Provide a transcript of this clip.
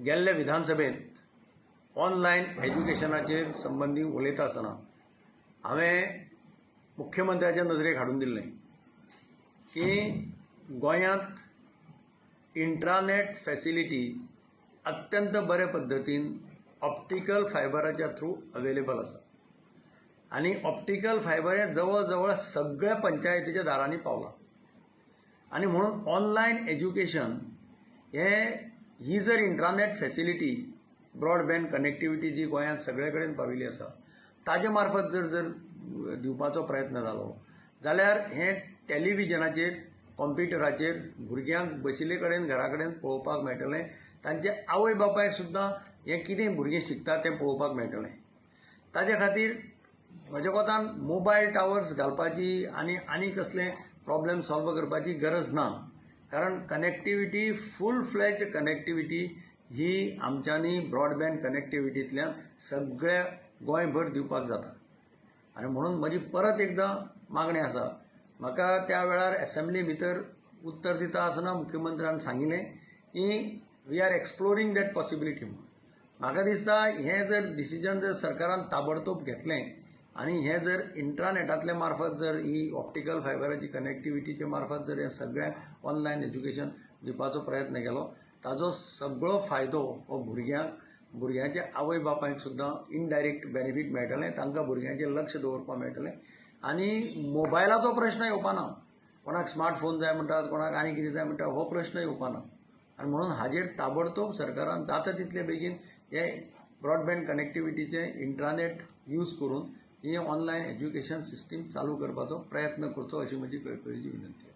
गेल्ले विधानसभेंत ऑनलायन एज्युकेशनाचेर संबंदी उलयता आसतना हांवें मुख्यमंत्र्याच्या नदरेक हाडून दिल्लें की गोंयांत इंट्रानॅट फॅसिलिटी अत्यंत बरे पद्दतीन ऑप्टिकल फायबराच्या थ्रू अवेलेबल आसा आनी ऑप्टिकल फायबर हें जवळ जवळ सगळ्या पंचायतीच्या दारांनी पावलां. आनी म्हणून ऑनलायन एज्युकेशन हें ही जर इंट्रानॅट फॅसिलिटी, ब्रॉडबँड कनेक्टिविटी जी गोंयांत सगळे कडेन पाविल्ली आसा, ताजे मार्फत जर जर दिवपाचो प्रयत्न जालो जाल्यार हें टॅलिविजनाचेर, कॉम्प्युटराचेर भुरग्यांक बशिल्ले कडेन घरा कडेन पळोवपाक मेळटलें. तांचे आवय बापायक सुद्दां हें कितें भुरगीं शिकता तें पळोवपाक मेळटलें. ताजे खातीर म्हज्या कोतान मोबायल टावर्स घालपाची आनी आनी कसले प्रॉब्लेम सॉल्व करपाची गरज ना, कारण कनेक्टिविटी, फूल फ्लॅज कनेक्टिविटी ही आमच्यांनी ब्रॉडबँड कनेक्टिविटींतल्यान सगळ्या गोंयभर दिवपाक जाता. आनी म्हणून म्हजी परत एकदां मागणें आसा, म्हाका त्या वेळार एसेंब्ली भितर उत्तर दिता आसतना मुख्यमंत्र्यान सांगिल्लें की we are exploring that possibility म्हणून. म्हाका दिसता हें जर डिसिजन जर सरकारान ताबडतोब घेतलें आनी हें जर इंट्रानॅटांतल्या मार्फत जर ही ऑप्टिकल फायबराची कनेक्टिविटीचे मार्फत जर हें सगळ्यांक ऑनलायन एज्युकेशन दिवपाचो प्रयत्न केलो, ताजो सगळो फायदो हो भुरग्यांक, भुरग्यांच्या आवय बापायक सुद्दां इनडायरेक्ट बेनिफीट मेळटलें, तांकां भुरग्यांचेर लक्ष दवरपाक मेळटलें आनी मोबायलाचो प्रश्न येवपा ना. कोणाक स्मार्टफोन जाय म्हणटात, कोणाक आनी कितें जाय म्हणटा, हो प्रश्न येवपा ना. आनी म्हणून हाजेर ताबडतोब सरकारान जाता तितले बेगीन हे ब्रॉडबँड कनेक्टिविटीचें इंट्रानॅट यूज करून ही ऑनलायन एज्युकेशन सिस्टीम चालू करपाचो प्रयत्न करचो अशी म्हजी कळकळीची विनंती.